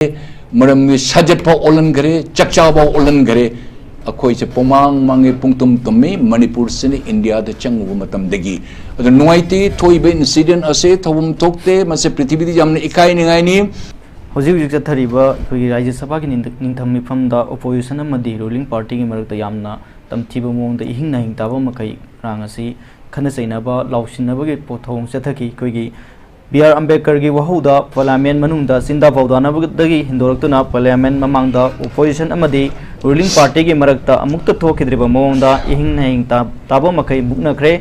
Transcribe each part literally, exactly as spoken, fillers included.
ꯃꯔꯝꯗꯤ ꯁꯥꯖꯠ ꯐꯥꯎ ꯑꯣꯜꯍꯟꯈ꯭ꯔꯦ, ꯆꯥꯛꯆꯥ ꯐꯥꯎ ꯑꯣꯜꯍꯟꯈ꯭ꯔꯦ꯫ ꯑꯩꯈꯣꯏꯁꯦ ꯄꯨꯃꯥꯡ ꯃꯥꯡꯉꯦ, ꯄꯨꯡꯇꯨꯝ ꯇꯨꯝꯃꯤ꯫ ꯃꯅꯤꯄꯨꯔꯁꯤꯅ ꯏꯟꯗꯤꯌꯥꯗ ꯆꯪꯉꯨꯕ ꯃꯇꯝꯗꯒꯤ꯫ ꯑꯗꯨ ꯅꯨꯡꯉꯥꯏꯇꯦ, ꯊꯣꯛꯏꯕ ꯏꯟꯁꯤꯗꯦꯟ ꯑꯁꯦ ꯊꯧꯐꯝ ꯊꯣꯛꯇꯦ꯫ ꯃꯁꯤ ꯄ꯭ꯔꯤꯊꯤꯕꯤꯗ ꯌꯥꯝꯅ ꯏꯀꯥꯏꯅꯤꯡꯉꯥꯏꯅꯤ꯫ ꯍꯧꯖꯤꯛ ꯍꯧꯖꯤꯛ ꯆꯠꯊꯔꯤꯕ ꯑꯩꯈꯣꯏꯒꯤ ꯔꯥꯖ꯭ꯌ ꯁꯚꯥꯒꯤ ꯅꯤꯡ-, ꯅꯤꯡꯊꯝ ꯃꯤꯐꯝꯗ ꯑꯣꯄꯣꯖꯤꯁꯟ ꯑꯃꯗꯤ ꯔꯨꯂꯤꯡ ꯄꯥꯔꯇꯤꯒꯤ ꯃꯔꯛꯇ ꯌꯥꯝꯅ ꯇꯝꯊꯤꯕ ꯃꯑꯣꯡꯗ ꯏꯍꯤꯡ ꯅꯥꯍꯤꯡ ꯇꯥꯕ ꯃꯈꯩ ꯉꯔꯥꯡ ꯑꯁꯤ ꯈꯠꯅ ꯆꯩꯅꯕ, ꯂꯥꯎꯁꯤꯟꯅꯕꯒꯤ ꯄꯣ-, ꯊꯧꯑꯣꯡ ꯆꯠꯊꯈꯤ꯫ ꯑꯩꯈꯣꯏꯒꯤ ꯕꯤ ꯑꯥꯔ ꯑꯝꯕꯦꯗꯀꯔꯒꯤ ꯋꯥꯍꯧꯗ ꯄꯥꯔꯂꯤꯌꯥꯃꯦꯟ ꯃꯅꯨꯡꯗ ꯆꯤꯟꯗꯥ ꯄꯥꯎꯗꯥꯅꯕꯗꯒꯤ ꯍꯦꯟꯗꯣꯔꯛꯇꯨꯅ ꯄꯥꯔꯂꯤꯌꯥꯃꯦꯟ ꯃꯃꯥꯡꯗ ꯑꯣꯄꯣꯖꯤꯁꯟ ꯑꯃꯗꯤ ꯔꯨꯂꯤꯡ ꯄꯥꯔꯇꯤꯒꯤ ꯃꯔꯛꯇ ꯑꯃꯨꯛꯇ ꯊꯣꯛꯈꯤꯗ꯭ꯔꯤꯕ ꯃꯑꯣꯡꯗ ꯏꯍꯤꯡ ꯅꯥꯍꯤꯡ ꯇꯥ-, ꯇꯥꯕ ꯃꯈꯩ ꯃꯨꯛꯅꯈ꯭ꯔꯦ꯫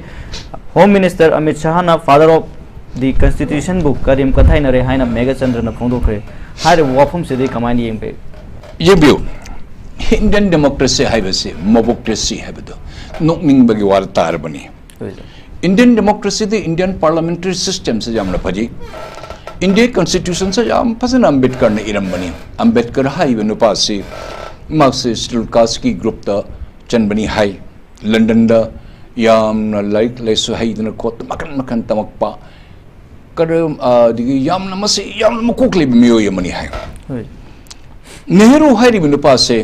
ꯍꯣꯝ ꯃꯤꯅꯤꯁꯇꯔ ꯑꯃꯤꯠ ꯁꯍꯥꯅ ꯐꯥꯗꯔ ꯑꯣꯐ ꯗꯤ ꯀꯟꯁꯇꯤꯇ꯭ꯌꯨꯁꯟꯕꯨ ꯀꯔꯦꯝ ꯀꯊꯥꯏꯅꯔꯦ ꯍꯥꯏꯅ ꯃꯦꯘꯆꯟꯗ꯭ꯔꯅ ꯐꯣꯡꯗꯣꯛꯈ꯭ꯔꯦ꯫ ꯍꯥꯏꯔꯤꯕ ꯋꯥꯐꯝꯁꯤꯗꯤ ꯀꯃꯥꯏꯅ ꯌꯦꯡꯕꯤ? ꯌꯦꯡꯕꯤꯌꯨ, ꯏꯟꯗꯤꯌꯟ ꯗꯦꯃꯣꯀ꯭ꯔꯦꯁꯤ ꯍꯥꯏꯕꯁꯤ ꯃꯣꯕꯣꯀ꯭ꯔꯦꯁꯤ ꯍꯥꯏꯕꯗꯣ ꯅꯣꯛꯅꯤꯡꯕꯒꯤ ꯋꯥ ꯇꯥꯔꯕꯅꯤ꯫ ꯍꯣꯏ, ꯁꯔ꯫ ꯏꯟꯗꯤꯌꯟ ꯗꯦꯃꯣꯀ꯭ꯔꯦꯁꯤꯗꯤ ꯏꯟꯗꯤꯌꯟ ꯄꯥꯔꯂꯤꯌꯥꯃꯦꯟꯇꯔꯤ ꯁꯤꯁꯇꯦꯝꯁꯦ ꯌꯥꯝꯅ ꯐꯖꯩ꯫ ꯏꯟꯗꯤꯌꯟ ꯀꯟꯁꯇꯤꯇ꯭ꯌꯨꯁꯟꯁꯦ ꯌꯥꯝ ꯐꯖꯅ ꯑꯝꯕꯦꯗꯀꯔꯅ ꯏꯔꯝꯕꯅꯤ꯫ ꯑꯝꯕꯦꯗꯀꯔ ꯍꯥꯏꯔꯤꯕ ꯅꯨꯄꯥꯁꯤ ꯃꯍꯥꯛꯁꯦ ꯁꯦꯗ꯭ꯌꯨꯜ ꯀꯥꯁꯀꯤ ꯒ꯭ꯔꯨꯞꯇ ꯆꯟꯕꯅꯤ ꯍꯥꯏ꯫ ꯂꯟꯗꯟꯗ ꯌꯥꯝꯅ ꯂꯥꯏꯔꯤꯛ ꯂꯥꯏꯁꯨ ꯍꯩꯗꯅ ꯈꯣꯠꯇꯅ ꯃꯈꯟ ꯃꯈꯟ ꯇꯝꯃꯛꯄ, ꯀꯔꯝ-, ꯑꯗꯒꯤ ꯌꯥꯝꯅ ꯃꯁꯤ ꯌꯥꯝꯅ ꯃꯀꯣꯛ ꯂꯩꯕ ꯃꯤꯑꯣꯏ ꯑꯃꯅꯤ ꯍꯥꯏ꯫ ꯍꯣꯏ꯫ ꯅꯦꯍꯔꯨ ꯍꯥꯏꯔꯤꯕ ꯅꯨꯄꯥꯁꯦ,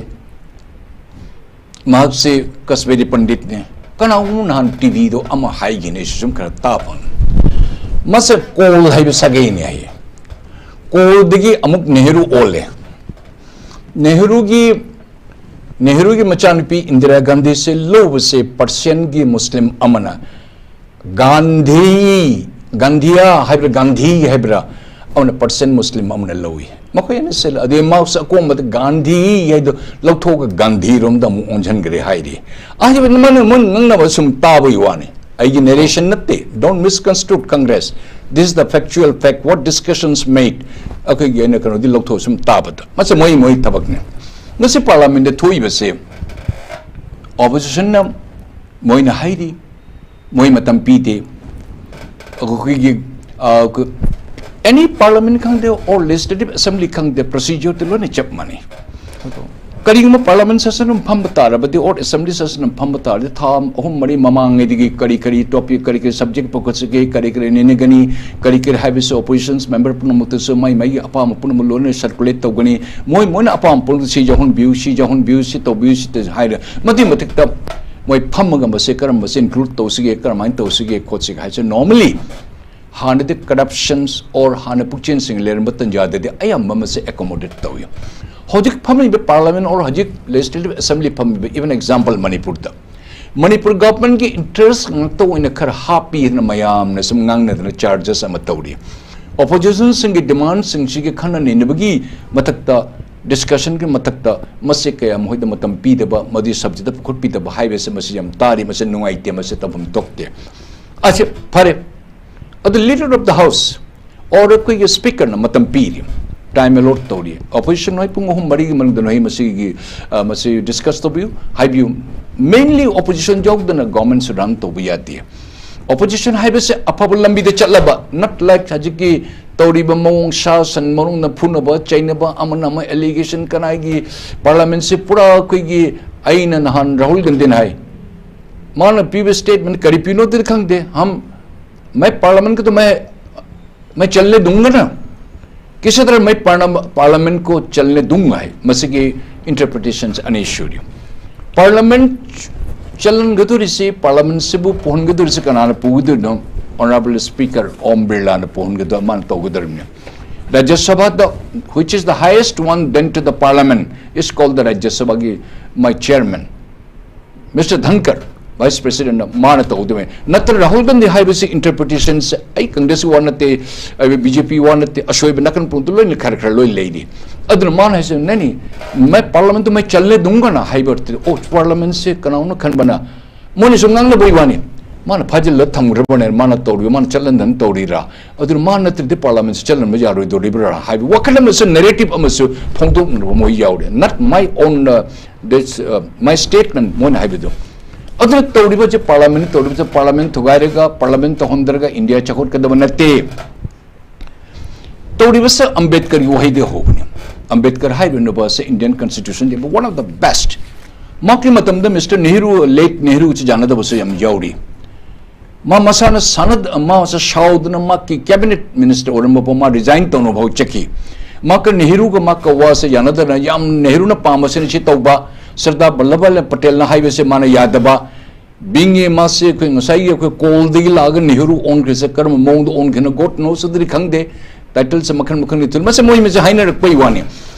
ꯃꯍꯥꯛꯁꯦ ꯀꯁꯃꯤꯔꯤ ꯄꯟꯗꯤꯠꯅꯦ꯫ ꯀꯅꯥꯒꯨꯝꯕ ꯅꯍꯥꯟ ꯇꯤꯚꯤꯗꯣ ꯑꯃ ꯍꯥꯏꯈꯤꯅꯦ, ꯑꯩꯁꯨ ꯁꯨꯝ ꯈꯔ ꯇꯥꯕ꯫ ꯃꯁꯦ ꯀꯣꯜ ꯍꯥꯏꯕ ꯁꯥꯒꯩꯅꯦ ꯍꯥꯏꯌꯦ꯫ ꯀꯣꯜꯗꯒꯤ ꯑꯃꯨꯛ ꯅꯦꯍꯔꯨ ꯑꯣꯜꯂꯦ꯫ ꯅꯦꯍꯔꯨꯒꯤ, ꯅꯦꯍꯔꯨꯒꯤ ꯃꯆꯥꯅꯨꯄꯤ ꯏꯟꯗꯤꯔꯥ ꯒꯥꯟꯙꯤꯁꯦ ꯂꯧꯕꯁꯦ ꯄꯔꯁꯤꯌꯟꯒꯤ ꯃꯨꯁꯂꯤꯝ ꯑꯃꯅ ꯒꯥꯟꯙꯤ, ꯒꯥꯟꯙꯤꯌꯥ ꯍꯥꯏꯕ꯭ꯔꯥ, ꯒꯥꯟꯙꯤ ꯍꯥꯏꯕ꯭ꯔꯥ, ꯑꯃꯅ ꯄꯔꯁꯤꯌꯟ ꯃꯨꯁꯂꯤꯝ ꯑꯃꯅ ꯂꯧꯏ꯫ ꯃꯈꯣꯏ ꯑꯅꯤꯁꯦ, ꯑꯗꯩ ꯃꯥꯁꯦ ꯑꯀꯣꯝꯕꯗ ꯒꯥꯟꯙꯤ ꯍꯥꯏꯗꯣ ꯂꯧꯊꯣꯛꯑꯒ ꯒꯥꯟꯙꯤꯔꯣꯝꯗ ꯑꯃꯨꯛ ꯑꯣꯟꯁꯤꯟꯈ꯭ꯔꯦ ꯍꯥꯏꯔꯤ꯫ ꯍꯥꯏꯔꯤꯕ ꯃꯣꯏꯅ, ꯃꯣꯏꯅ ꯉꯥꯡꯅꯕ ꯁꯨꯝ ꯇꯥꯕꯒꯤ ꯋꯥꯅꯤ꯫ ꯑꯩꯒꯤ ꯅꯦꯔꯦꯁꯟ ꯅꯠꯇꯦ꯫ Don't misconstrue Congress. This is the factual fact. What discussions made? ꯑꯩꯈꯣꯏꯒꯤ ꯑꯩꯅ ꯀꯩꯅꯣꯗꯤ ꯂꯧꯊꯣꯛꯑ ꯁꯨꯝ ꯇꯥꯕꯗ꯫ ꯃꯁꯤ ꯃꯣꯏ, ꯃꯣꯏ ꯊꯕꯛꯅꯤ꯫ ꯉꯁꯤ ꯄꯥꯔꯂꯤꯌꯥꯃꯦꯟꯗ ꯊꯣꯛꯏꯕꯁꯦ ꯑꯣꯄꯣꯖꯤꯁꯟꯅ ꯃꯣꯏꯅ ꯍꯥꯏꯔꯤ, ꯃꯣꯏ ꯃꯇꯝ ꯄꯤꯗꯦ꯫ ꯑꯩꯈꯣꯏꯒꯤ, ꯑ, ꯑꯩꯈꯣꯏ ꯑꯦꯅꯤ ꯄꯥꯔꯂꯤꯌꯥꯃꯦꯟ ꯈꯪꯗꯦ, ꯑꯣꯔ ꯂꯦꯖꯤꯁꯂꯦꯇꯤꯚ ꯑꯦꯁꯦꯝꯕ꯭ꯂꯤ ꯈꯪꯗꯦ, ꯄ꯭ꯔꯣꯁꯤꯖꯔꯗꯤ ꯂꯣꯏꯅ ꯆꯞ ꯃꯥꯟꯅꯩ꯫ ꯑꯗꯣ ꯀꯔꯤꯒꯨꯝꯕ Parliament session ꯑꯃ ꯐꯝꯕ ꯇꯥꯔꯕꯗꯤ, or Assembly session ꯑꯃ ꯐꯝꯕ ꯇꯥꯔꯗꯤ, ꯊꯥ ꯑꯍꯨꯝ ꯃꯔꯤ ꯃꯃꯥꯡꯉꯩꯗꯒꯤ ꯀꯔꯤ ꯀꯔꯤ topic, ꯀꯔꯤ ꯀꯔꯤ subject ꯄꯨꯈꯠꯁꯤꯒꯦ, ꯀꯔꯤ ꯀꯔꯤ ꯅꯩꯅꯒꯅꯤ, ꯀꯔꯤ ꯀꯔꯤ ꯍꯥꯏꯕꯁꯤ oppositions member ꯄꯨꯝꯅꯃꯛꯇꯁꯨ ꯃꯥꯏ ꯃꯥꯏꯒꯤ ꯑꯄꯥꯝꯕ ꯄꯨꯝꯅꯃꯛ ꯂꯣꯏꯅ circulate ꯇꯧꯒꯅꯤ꯫ ꯃꯣꯏ ꯃꯣꯏꯅ ꯑꯄꯥꯝꯕ ꯄꯨꯝꯅꯃꯛ ꯁꯤ ꯌꯥꯎꯍꯟꯕꯤꯌꯨ, ꯁꯤ ꯌꯥꯎꯍꯟꯕꯤꯌꯨ, ꯁꯤ ꯇꯧꯕꯤꯌꯨ, ꯁꯤ ꯇꯧ-, ꯍꯥꯏꯔ ꯃꯗꯨꯒꯤ ꯃꯊꯛꯇ ꯃꯣꯏ ꯐꯝꯃꯒ ꯃꯁꯤ ꯀꯔꯝꯕꯁꯦ include ꯇꯧꯁꯤꯒꯦ, ꯀꯔꯝꯍꯥꯏꯅ ꯇꯧꯁꯤꯒꯦ ꯈꯣꯠꯁꯤꯒꯦ ꯍꯥꯏꯁꯦ normally ꯍꯥꯟꯅꯗꯤ corruptions or ꯍꯥꯟꯅ ꯄꯨꯛꯆꯦꯜꯁꯤꯡ ꯂꯩꯔꯝꯕ ꯇꯟꯖꯥꯗꯗꯤ ꯑꯌꯥꯝꯕ ꯃꯁꯦ accommodate ꯇꯧꯏ꯫ ꯍꯧꯖꯤꯛ ꯐꯝꯂꯤꯕ Parliament or ꯍꯧꯖꯤꯛ Legislative Assembly ꯐꯝꯂꯤꯕ, even example ꯃꯅꯤꯄꯨꯔꯗ, ꯃꯅꯤꯄꯨꯔ governmentꯀꯤ interest ꯉꯥꯛꯇ ꯑꯣꯏꯅ ꯈꯔ ꯍꯥꯞꯄꯤ ꯍꯥꯏꯅ ꯃꯌꯥꯝꯅ ꯁꯨꯝ ꯉꯥꯡꯅꯗꯅ charges ꯑꯃ ꯇꯧꯔꯤ꯫ Oppositionꯁꯤꯡꯒꯤ demandꯁꯤꯡꯁꯤꯒꯤ ꯈꯟꯅ ꯅꯩꯅꯕꯒꯤ ꯃꯊꯛꯇ, discussionꯒꯤ ꯃꯊꯛꯇ ꯃꯁꯤ ꯀꯌꯥ ꯃꯈꯣꯏꯗ ꯃꯇꯝ ꯄꯤꯗꯕ, ꯃꯗꯨꯒꯤ subjectꯇ ꯄꯨꯈꯠꯄꯤꯗꯕ ꯍꯥꯏꯕꯁꯦ ꯃꯁꯤ ꯌꯥꯝ ꯇꯥꯔꯤ, ꯃꯁꯤ ꯅꯨꯡꯉꯥꯏꯇꯦ, ꯃꯁꯤ ꯇꯧꯐꯝ ꯊꯣꯛꯇꯦ꯫ ꯑꯁꯤ ꯐꯔꯦ, ꯑꯗꯨ Leader of the House or ꯑꯩꯈꯣꯏꯒꯤ Speakerꯅ ꯃꯇꯝ ꯄꯤꯔꯤ, time allot ꯇꯧꯔꯤ꯫ Opposition ꯅꯣꯏ ꯄꯨꯡ ꯑꯍꯨꯝ ꯃꯔꯤꯒꯤ ꯃꯅꯨꯡꯗ ꯅꯣꯏ ꯃꯁꯤꯒꯤ, ꯑ, ꯃꯁꯤ discuss ꯇꯧꯕꯤꯌꯨ, ꯍꯥꯏꯕꯤꯌꯨ꯫ Mainly opposition ꯌꯥꯎꯗꯅ governmentꯁꯨ run ꯇꯧꯕ ꯌꯥꯗꯦ꯫ Opposition ꯍꯥꯏꯕꯁꯦ ꯑꯐꯕ ꯂꯝꯕꯤꯗ ꯆꯠꯂꯕ, not like ꯍꯧꯖꯤꯛꯀꯤ ꯇꯧꯔꯤꯕ ꯃꯑꯣꯡ, ꯁꯥ ꯁꯟ ꯃꯔꯨꯝꯅ ꯐꯨꯅꯕ ꯆꯩꯅꯕ, ꯑꯃꯅ ꯑꯃ allegation, ꯀꯅꯥꯒꯤ Parliamentꯁꯤ ꯄꯨꯔꯥ ꯑꯩꯈꯣꯏꯒꯤ, ꯑꯩꯅ ꯅꯍꯥꯟ ꯔꯥꯍꯨꯜ ꯒꯥꯟꯙꯤꯅ ꯍꯥꯏ, ꯃꯥꯅ ꯄꯤꯕ statement ꯀꯔꯤ ꯄꯤꯅꯣꯗꯤ ꯈꯪꯗꯦ, हम मैं Parliament को तो मैं मैं चलने दूंगा ना, किसी तरह मैं पार्लियामेंट को चलने दूंगा ꯍꯥꯏ꯫ ꯃꯁꯤꯒꯤ interpretations ꯑꯅꯤ ꯁꯨꯔꯤ꯫ Parliament ꯆꯜꯍꯟꯒꯗꯧꯔꯤꯁꯤ, Parliamentꯁꯤꯕꯨ ꯄꯨꯍꯟꯒꯗꯧꯔꯤꯁꯤ ꯀꯅꯥꯅ ꯄꯨꯒꯗꯣꯏꯅꯣ? Honourable Speaker Om Birlaꯅ ꯄꯨꯍꯟꯒꯗꯧ, ꯃꯥꯅ ꯇꯧꯒꯗꯧꯔꯤꯕꯅꯤ꯫ Rajya Sabha, the, which is the highest one then to the Parliament, is called the Rajya Sabhaꯒꯤ my chairman꯫ Mister Dhankar, Vice Presidentꯅ ꯃꯥꯅ ꯇꯧꯗꯣꯏꯅꯤ꯫ ꯅꯠꯇ꯭ꯔ ꯔꯥꯍꯨꯜ ꯒꯥꯟꯙꯤ ꯍꯥꯏꯕꯁꯤ interpretations ꯑꯩ Congressꯀꯤ ꯋꯥ ꯅꯠꯇꯦ, ꯑꯩ BJP ꯋꯥ ꯅꯠꯇꯦ, ꯑꯁꯣꯏꯕ ꯅꯥꯀꯟ ꯄꯨꯝꯕꯗ ꯂꯣꯏꯅ ꯈꯔ ꯈꯔ ꯂꯣꯏ ꯂꯩꯔꯤ꯫ ꯑꯗꯨꯅ ꯃꯥꯅ ꯍꯥꯏꯁꯦ, "नहीं, नहीं, मैं Parliament में चलने दूंगा ना" ꯍꯥꯏꯕ ꯑꯣꯏꯔꯗꯤ, ꯑꯣ, Parliamentꯁꯦ ꯀꯅꯥꯅꯣ ꯈꯟꯕꯅ ꯃꯣꯏꯅꯁꯨ ꯉꯥꯡꯅꯕꯒꯤ ꯋꯥꯅꯤ꯫ ꯃꯥꯅ ꯐꯥꯖꯤꯜꯂ ꯊꯝꯈ꯭ꯔꯕꯅꯦ, ꯃꯥꯅ ꯇꯧꯔꯤꯕ, ꯃꯥꯅ ꯆꯠꯍꯟꯗꯅ ꯇꯧꯔꯤꯔꯥ? ꯑꯗꯨꯅ ꯃꯥ ꯅꯠꯇ꯭ꯔꯗꯤ Parliamentꯁꯦ ꯆꯠꯍꯟꯕ ꯌꯥꯔꯣꯏꯗꯧꯔꯤꯕ꯭ꯔꯥ ꯍꯥꯏꯕ ꯋꯥꯈꯜ ꯑꯃꯁꯨ, narrative ꯑꯃꯁꯨ ꯐꯣꯡꯗꯣꯛꯅꯕ ꯃꯣꯏ ꯌꯥꯎꯔꯦ꯫ Not my own, uh, this, uh, my statement ꯃꯣꯏꯅ ꯍꯥꯏꯕꯗꯨ꯫ ꯑꯗꯨꯅ ꯇꯧꯔꯤꯕꯁꯦ Parliament ꯇꯧꯔꯤꯕꯁꯦ, Parliament ꯊꯨꯒꯥꯏꯔꯒ, Parliament ꯇꯧꯍꯟꯗ꯭ꯔꯒ India ꯆꯥꯎꯈꯠꯀꯗꯕ ꯅꯠꯇꯦ꯫ ꯇꯧꯔꯤꯕꯁꯦ ꯑꯝꯕꯦꯗꯀꯔꯒꯤ ꯋꯥꯍꯩꯗꯒꯤ ꯍꯧꯕꯅꯤ꯫ ꯑꯝꯕꯦꯗꯀꯔ ꯍꯥꯏꯔꯤꯕ ꯅꯨꯄꯥ ꯑꯁꯦ Indian Constitution the one of the best꯫ ꯃꯍꯥꯛꯀꯤ ꯃꯇꯝꯗ ꯃꯤꯁꯇꯔ ꯅꯦꯍꯔꯨ, ꯂꯦꯠ ꯅꯦꯍꯔꯨꯒ ꯌꯥꯅꯗꯕꯁꯨ ꯌꯥꯝ ꯌꯥꯎꯔꯤ꯫ ꯃꯥ ꯃꯁꯥꯅ ꯁꯥꯟꯅ-, ꯃꯥꯁꯦ ꯁꯥꯎꯗꯅ ꯃꯍꯥꯛꯀꯤ ꯀꯦꯕꯤꯅꯦꯠ ꯃꯤꯅꯤꯁꯇꯔ ꯑꯣꯏꯔꯝꯕ ꯐꯥꯎ ꯃꯥ ꯔꯤꯖꯥꯏꯟ ꯇꯧꯅꯕ ꯐꯥꯎ ꯆꯠꯈꯤ꯫ ꯃꯍꯥꯛꯀ ꯅꯦꯍꯔꯨꯒ ꯃꯍꯥꯛꯀ ꯋꯥꯁꯦ ꯌꯥꯅꯗꯅ ꯌꯥꯝ ꯅꯦꯍꯔꯨꯅ ꯄꯥꯝꯕꯁꯤꯅ ꯁꯤ ꯇꯧꯕ, ꯁꯔꯗꯥꯔ ꯚꯜꯂꯚ ꯚꯥꯏ ꯄꯇꯦꯜꯅ ꯍꯥꯏꯕꯁꯦ ꯃꯥꯅ ꯌꯥꯗꯕ꯫ ꯕꯤꯡꯉꯦ ꯃꯥꯁꯦ ꯑꯩꯈꯣꯏ ꯉꯁꯥꯏꯒꯤ ꯑꯩꯈꯣꯏ ꯀꯣꯜꯗꯒꯤ ꯂꯥꯛꯑꯒ ꯅꯦꯍꯔꯨ ꯑꯣꯟꯈ꯭ꯔꯤꯁꯦ ꯀꯔꯝꯕ ꯃꯑꯣꯡꯗ ꯑꯣꯟꯈꯤꯅ God knows ꯑꯗꯨꯗꯤ ꯈꯪꯗꯦ꯫ ꯇꯥꯏꯇꯜꯁꯦ ꯃꯈꯜ ꯃꯈꯜꯒꯤ ꯊꯨꯜ-, ꯃꯁꯦ ꯃꯣꯏ ꯃꯁꯦ ꯍꯥꯏꯅꯔꯛꯄꯩ ꯋꯥꯅꯤ꯫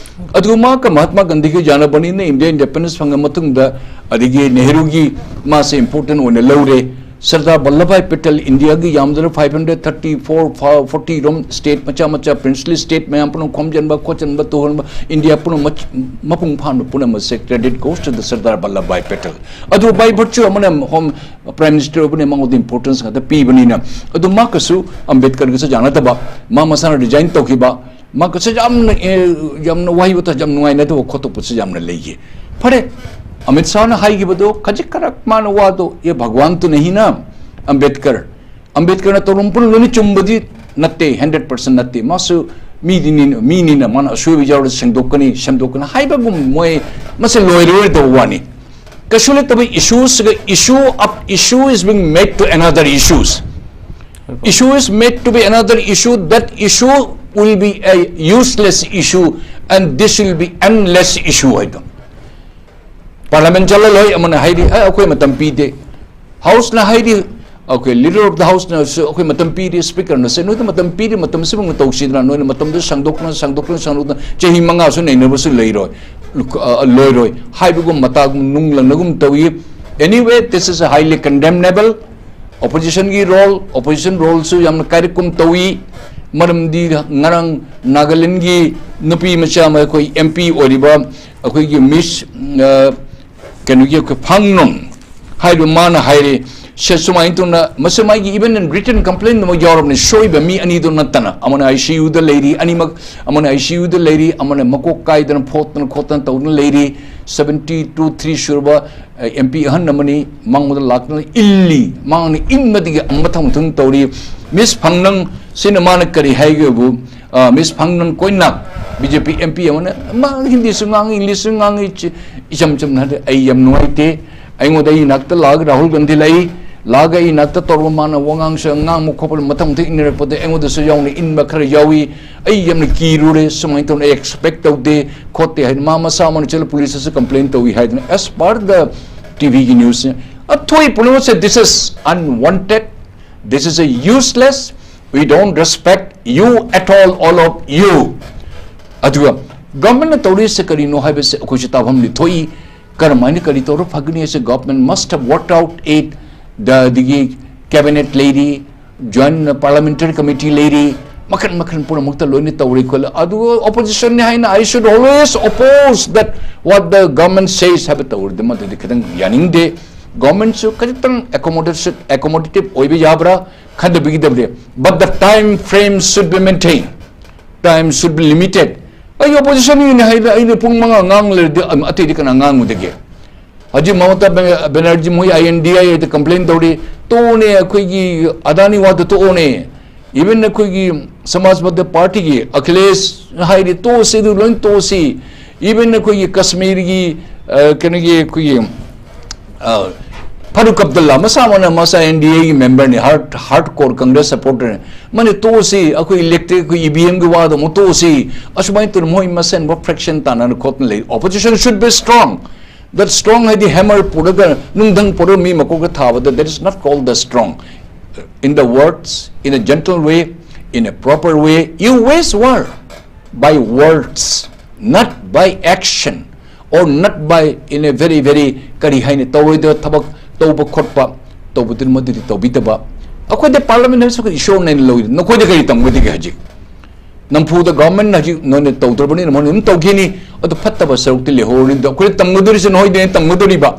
ꯑꯗꯨꯒ ꯃꯍꯥꯛꯀ ꯃꯍꯥꯇꯃꯥ ꯒꯥꯟꯙꯤꯒ ꯌꯥꯅꯕꯅꯤꯅ ꯏꯟꯗꯤꯌꯥ ꯏꯟꯗꯤꯄꯦꯟꯗꯦꯟꯁ ꯐꯪꯉ ꯃꯇꯨꯡꯗ ꯑꯗꯒꯤ ꯅꯦꯍꯔꯨꯒꯤ ꯃꯥꯁꯦ ꯏꯝꯄꯣꯔꯇꯦꯟ ꯑꯣꯏꯅ ꯂꯧꯔꯦ꯫ ꯁꯔꯗꯥꯔ ꯚꯜꯂꯚ ꯚꯥꯏ ꯄꯇꯦꯜ ꯏꯟꯗꯤꯌꯥꯒꯤ ꯌꯥꯝꯗ꯭ꯔꯕ five hundred thirty four, forty ꯔꯣꯝ ꯁ꯭ꯇꯦꯠ ꯃꯆꯥ ꯃꯆꯥ, ꯄ꯭ꯔꯤꯟꯁꯂꯤ ꯁ꯭ꯇꯦꯠ ꯃꯌꯥꯝ ꯄꯨꯝꯅꯃꯛ ꯈꯣꯝꯖꯤꯟꯕ ꯈꯣꯠꯆꯟꯕ ꯇꯧꯍꯟꯕ, ꯏꯟꯗꯤꯌꯥ ꯄꯨꯝꯅꯃꯛ ꯃꯄꯨꯡ ꯐꯥꯅ ꯄꯨꯝꯅꯃꯛꯁꯦ credit goes to the Sardar Vallabhbhai Patel꯫ ꯑꯗꯨ by virtue ꯑꯃꯅ ꯍꯣꯝ ꯄ꯭ꯔꯥꯏꯝ ꯃꯤꯅꯤꯁꯇꯔ ꯑꯣꯏꯕꯅꯤ, ꯃꯉꯣꯟꯗ ꯏꯝꯄꯣꯔꯇꯦꯟꯁ ꯉꯥꯛꯇ ꯄꯤꯕꯅꯤꯅ꯫ ꯑꯗꯨ ꯃꯍꯥꯛꯀꯁꯨ ꯑꯝꯕꯦꯗꯀꯔꯒꯁꯨ ꯌꯥꯅꯗꯕ, ꯃꯥ ꯃꯁꯥꯅ ꯔꯤꯖꯥꯏꯟ ꯇꯧꯈꯤꯕ, ꯃꯍꯥꯛꯀꯁꯨ ꯌꯥꯝꯅ, ꯑꯦ, ꯌꯥꯝꯅ ꯋꯥꯍꯩ ꯋꯥꯇꯥ ꯌꯥꯝ ꯅꯨꯡꯉꯥꯏꯅꯗꯕ ꯈꯣꯠꯇꯣꯛꯄꯁꯨ ꯌꯥꯝꯅ ꯂꯩꯈꯤ꯫ ꯐꯔꯦ, ꯑꯃꯤꯠ ꯁꯥꯍꯅ ꯍꯥꯏꯈꯤꯕꯗꯣ ꯈꯖꯤꯛ ꯈꯔꯛ ꯃꯥꯅ ꯋꯥꯗꯣ, "ꯌꯦ ꯚꯒꯋꯥꯟ ꯇꯨ ꯅꯍꯤ ꯅꯥ, ꯑꯝꯕꯦꯗꯀꯔ, ꯑꯝꯕꯦꯗꯀꯔꯅ ꯇꯧꯔꯝꯕ ꯄꯨꯝꯅꯃꯛ ꯂꯣꯏꯅ ꯆꯨꯝꯕꯗꯤ ꯅꯠꯇꯦ, ꯍꯟꯗ꯭ꯔꯦꯠ ꯄꯥꯔꯁꯦꯟ ꯅꯠꯇꯦ, ꯃꯥꯁꯨ ꯃꯤꯗꯤ ꯅꯤ-, ꯃꯤꯅꯤꯅ ꯃꯥꯅ ꯑꯁꯣꯏꯕ ꯌꯥꯎꯔꯁꯨ ꯁꯦꯡꯗꯣꯛꯀꯅꯤ, ꯁꯦꯝꯗꯣꯛꯀꯅꯤ" ꯍꯥꯏꯕꯒꯨꯝ ꯃꯣꯏ ꯃꯁꯤ ꯂꯣꯏꯔꯔꯣꯏꯗꯧꯕ ꯋꯥꯅꯤ꯫ ꯀꯩꯁꯨ ꯂꯩꯇꯕ ꯏꯁꯨꯁꯤꯒ issue of issue is being made to another issues. Issue is made to be another issue. That issue will be a useless issue, and this will be endless issue ꯍꯥꯏꯗꯣ꯫ ꯄꯥꯔꯂꯤꯌꯥꯃꯦꯟ ꯆꯠꯂ ꯂꯣꯏ ꯑꯃꯅ ꯍꯥꯏꯔꯤ, "ꯑꯦ, ꯑꯩꯈꯣꯏ ꯃꯇꯝ ꯄꯤꯗꯦ"꯫ ꯍꯥꯎꯁꯅ ꯍꯥꯏꯔꯤ, ꯑꯩꯈꯣꯏ leader of the houseꯅꯁꯨ ꯑꯩꯈꯣꯏ ꯃꯇꯝ ꯄꯤꯔꯤ, ꯁ꯭ꯄꯤꯀꯔꯅꯁꯨ ꯅꯣꯏꯗ ꯃꯇꯝ ꯄꯤꯔꯤ, ꯃꯇꯝꯁꯤꯃꯛ ꯇꯧꯁꯤꯗꯅ, ꯅꯣꯏꯅ ꯃꯇꯝꯗꯨ ꯁꯥꯡꯗꯣꯛꯇꯅ, ꯁꯥꯡꯗꯣꯛꯇꯅ, ꯁꯥꯡꯗꯣꯛꯇꯅ ꯆꯍꯤ ꯃꯉꯥꯁꯨ ꯅꯩꯅꯕꯁꯨ ꯂꯩꯔꯣꯏ, ꯑ, ꯂꯣꯏꯔꯣꯏ ꯍꯥꯏꯕꯒꯨꯝ ꯃꯇꯥꯒꯨꯝ ꯅꯨꯡꯂꯪꯅꯒꯨꯝ ꯇꯧꯏ꯫ Anyway, this is a highly condemnable꯫ Oppositionꯒꯤ role, opposition roleꯁꯨ ꯌꯥꯝꯅ ꯀꯥꯏꯔꯛꯀꯨꯝ ꯇꯧꯏ꯫ ꯃꯔꯝꯗꯤ ꯉꯔꯥꯡ ꯅꯥꯒꯥꯂꯦꯟꯒꯤ ꯅꯨꯄꯤ ꯃꯆꯥ ꯑꯃ, ꯑꯩꯈꯣꯏ M P ꯑꯣꯏꯔꯤꯕ ꯑꯩꯈꯣꯏꯒꯤ ꯃꯤꯁ, ꯑ, ꯀꯩꯅꯣꯒꯤ ꯑꯩꯈꯣꯏ ꯐꯥꯡꯅꯣꯡ ꯍꯥꯏꯔꯤꯕ ꯃꯥꯅ ꯍꯥꯏꯔꯦ, ꯁꯦ ꯁꯨꯃꯥꯏꯅ ꯇꯧꯅ, ꯃꯁꯤ ꯃꯥꯒꯤ even written complaint ꯑꯃ ꯌꯥꯎꯔꯕꯅꯤ, ꯁꯣꯏꯕ ꯃꯤ ꯑꯅꯤꯗꯨ ꯅꯠꯇꯅ꯫ ꯑꯃꯅ I C Uꯗ ꯂꯩꯔꯤ, ꯑꯅꯤꯃꯛ, ꯑꯃꯅ I C Uꯗ ꯂꯩꯔꯤ, ꯑꯃꯅ ꯃꯀꯣꯛ ꯀꯥꯏꯗꯅ ꯐꯣꯠꯇꯅ ꯈꯣꯠꯇꯅ ꯇꯧꯗꯨꯅ ꯂꯩꯔꯤ꯫ Seventy two three ꯁꯨꯔꯕ, ꯑ, M P ꯑꯍꯟ ꯑꯃꯅꯤ, ꯃꯉꯣꯟꯗ ꯂꯥꯛꯇꯅ ꯏꯜꯂꯤ, ꯃꯉꯣꯟꯗ ꯏꯟꯕꯗꯒꯤ ꯃꯊꯪ ꯃꯊꯪ ꯇꯧꯔꯤ꯫ ꯃꯤꯁ ꯐꯪꯅꯪ ꯁꯤꯅ ꯃꯥꯅ ꯀꯔꯤ ꯍꯥꯏꯒꯦꯕꯨ, ꯃꯤꯁ ꯐꯪꯅꯟ ꯀꯣꯏꯅ B J P M P ꯑꯃꯅ ꯃꯥ ꯍꯤꯟꯗꯤꯁꯨ ꯉꯥꯡꯉꯤ, ꯏꯪꯂꯤꯁꯁꯨ ꯉꯥꯡꯉꯤ, ꯆꯤ-, ꯏꯆꯝ ꯆꯝꯅ ꯍꯥꯏꯗꯤ ꯑꯩ ꯌꯥꯝ ꯅꯨꯡꯉꯥꯏꯇꯦ꯫ ꯑꯩꯉꯣꯟꯗ ꯑꯩ ꯏꯅꯥꯛꯇ ꯂꯥꯛꯑꯒ ꯔꯥꯍꯨꯜ ꯒꯥꯟꯙꯤ ꯂꯩ, ꯂꯥꯛꯑꯒ ꯑꯩ ꯏꯅꯥꯛꯇ ꯇꯧꯔꯒ ꯃꯥꯅ ꯋꯥꯉꯥꯡꯁꯨ ꯉꯥꯡꯕ ꯈꯣꯠꯄ ꯃꯊꯪ ꯃꯊꯪ ꯏꯟꯅꯔꯛꯄꯗ ꯑꯩꯉꯣꯟꯗꯁꯨ ꯌꯥꯎꯅ ꯏꯟꯕ ꯈꯔ ꯌꯥꯎꯏ꯫ ꯑꯩ ꯌꯥꯝꯅ ꯀꯤꯔꯨꯔꯦ, ꯁꯨꯃꯥꯏꯅ ꯇꯧꯅ ꯑꯩ ꯑꯦꯛꯁꯄꯦꯛ ꯇꯧꯗꯦ ꯈꯣꯠꯇꯦ ꯍꯥꯏꯅ ꯃꯥ ꯃꯁꯥꯃꯛꯅ ꯆꯠꯂ ꯄꯨꯂꯤꯁꯇꯁꯨ ꯀꯝꯄ꯭ꯂꯦꯟ ꯇꯧꯏ ꯍꯥꯏꯗꯅ, as per the ꯇꯤ ꯚꯤꯒꯤ ꯅ꯭ꯌꯨꯁꯁꯦ꯫ ꯑꯊꯣꯏ ꯄꯨꯝꯅꯃꯛꯁꯦ, this is unwanted, this is a useless, we don't respect you at all, all of you. ꯑꯗꯨꯒ ꯒꯚꯔꯟꯃꯦꯟꯠꯅ ꯇꯧꯔꯤꯁꯦ ꯀꯔꯤꯅꯣ ꯍꯥꯏꯕꯁꯦ ꯑꯩꯈꯣꯏꯁꯨ ꯇꯥꯐꯝꯗꯤ ꯊꯣꯛꯏ꯫ ꯀꯔꯝꯍꯥꯏꯅ ꯀꯔꯤ ꯇꯧꯔ ꯐꯒꯅꯤ ꯍꯥꯏꯁꯦ government must have worked out it, the, ꯑꯗꯒꯤ cabinet ꯂꯩꯔꯤ, joint parliamentary committee ꯂꯩꯔꯤ, ꯃꯈꯜ ꯃꯈꯜ ꯄꯨꯝꯅꯃꯛꯇ ꯂꯣꯏꯅ ꯇꯧꯔꯤ ꯈꯣꯠꯂꯤ꯫ ꯑꯗꯨꯒ oppositionꯅꯤ ꯍꯥꯏꯅ I should always oppose that what the government says ꯍꯥꯏꯕ ꯇꯧꯔꯗꯤ ꯃꯗꯨꯗꯤ ꯈꯤꯇꯪ ꯌꯥꯅꯤꯡꯗꯦ꯫ ꯒꯚꯔꯟꯃꯦꯟꯠꯁꯨ ꯈꯖꯤꯛꯇꯪ accommodation, accommodative ꯑꯣꯏꯕ ꯌꯥꯕ꯭ꯔꯥ ꯈꯟꯗꯕꯤꯒꯗꯕꯅꯤ꯫ But the time frame should be maintained, time should be limited꯫ ꯑꯩ oppositionꯅꯤꯅꯦ ꯍꯥꯏꯗꯅ ꯑꯩꯅ ꯄꯨꯡ ꯃꯉꯥ ꯉꯥꯡ ꯂꯩꯔꯗꯤ ꯑꯇꯩꯗꯤ ꯀꯅꯥ ꯉꯥꯡꯉꯨꯗꯒꯦ? ꯍꯧꯖꯤꯛ ꯃꯃꯇꯥ ꯕꯦꯅꯔꯖꯤ ꯃꯣꯏ ꯑꯥꯏ N D I aid complain ꯇꯧꯔꯤ, "ꯇꯣꯛꯑꯣꯅꯦ, ꯑꯩꯈꯣꯏꯒꯤ ꯑꯗꯥꯅꯤ ꯋꯥꯗ ꯇꯣꯛꯑꯣꯅꯦ"꯫ Even ꯑꯩꯈꯣꯏꯒꯤ ꯁꯃꯥꯖꯋꯥꯗꯤ ꯄꯥꯔꯇꯤꯒꯤ ꯑꯈꯤꯂꯦꯁ ꯍꯥꯏꯔꯤ, "ꯇꯣꯛꯑꯁꯤ, ꯑꯗꯨ ꯂꯣꯏ ꯇꯣꯛꯑꯁꯤ"꯫ Even ꯑꯩꯈꯣꯏꯒꯤ ꯀꯁꯃꯤꯔꯒꯤ, ꯑ, ꯀꯩꯅꯣꯒꯤ ꯑꯩꯈꯣꯏꯒꯤ, ꯑ, ꯐꯥꯔꯨꯛ ꯑꯕꯗꯨꯜꯂꯥ ꯃꯁꯥꯃꯛꯅ ꯃꯁꯥ ꯑꯦꯟ ꯗꯤ ꯑꯦꯒꯤ memberꯅꯤ, hard, hardcore Congress supporterꯅꯤ꯫ ꯃꯥꯅ "ꯇꯣꯛꯑꯁꯤ, ꯑꯩꯈꯣꯏ electric, ꯑꯩꯈꯣꯏ ꯏ ꯚꯤ ꯑꯦꯝꯒꯤ ꯋꯥꯗꯣ ꯑꯃꯨꯛ ꯇꯣꯛꯑꯁꯤ", ꯑꯁꯨꯃꯥꯏꯅ ꯇꯧꯅ ꯃꯣꯏ ꯃꯁꯦꯟ ꯐꯥꯎ fraction ꯇꯥꯟꯅꯅ ꯈꯣꯠꯇꯅ ꯂꯩ꯫ Opposition should be strong. That strong ꯍꯥꯏꯗꯤ hammer ꯄꯨꯔꯒ, ꯅꯨꯡꯙꯪ ꯄꯨꯔꯒ ꯃꯤ ꯃꯀꯣꯛꯇ ꯊꯥꯕꯗ, that is not called the strong. In the words, in a gentle way, in a proper way, you wage war by words, not by action, or not by in a very, very, ꯀꯔꯤ ꯍꯥꯏꯅꯤ, ꯇꯧꯔꯣꯏꯗꯕ ꯊꯕꯛ ꯇꯧꯕ ꯈꯣꯠꯄ ꯇꯧꯕꯗꯨꯅ ꯃꯗꯨꯗꯤ ꯇꯧꯕꯤꯗꯕ꯫ ꯑꯩꯈꯣꯏꯗ parliament ꯍꯥꯏꯕꯁꯤ ꯑꯩꯈꯣꯏ ꯏꯁꯣꯔꯅ ꯍꯥꯏꯅ ꯂꯧꯏꯗꯅ, ꯅꯈꯣꯏꯗ ꯀꯔꯤ ꯇꯝꯒꯗꯒꯦ ꯍꯧꯖꯤꯛ? ꯅꯝꯐꯨꯗ government ꯍꯧꯖꯤꯛ ꯅꯣꯏꯅ ꯇꯧꯗ꯭ꯔꯕꯅꯤꯅ ꯃꯣꯏꯅ ꯑꯗꯨꯝ ꯇꯧꯈꯤꯅꯤ꯫ ꯑꯗꯨ ꯐꯠꯇꯕ ꯁꯔꯨꯛꯇꯤ ꯂꯩꯍꯧꯔꯅꯤ꯫ ꯑꯗꯣ ꯑꯩꯈꯣꯏꯅ ꯇꯝꯒꯗꯧꯔꯤꯁꯦ ꯅꯣꯏꯗꯅꯦ ꯇꯝꯒꯗꯧꯔꯤꯕ꯫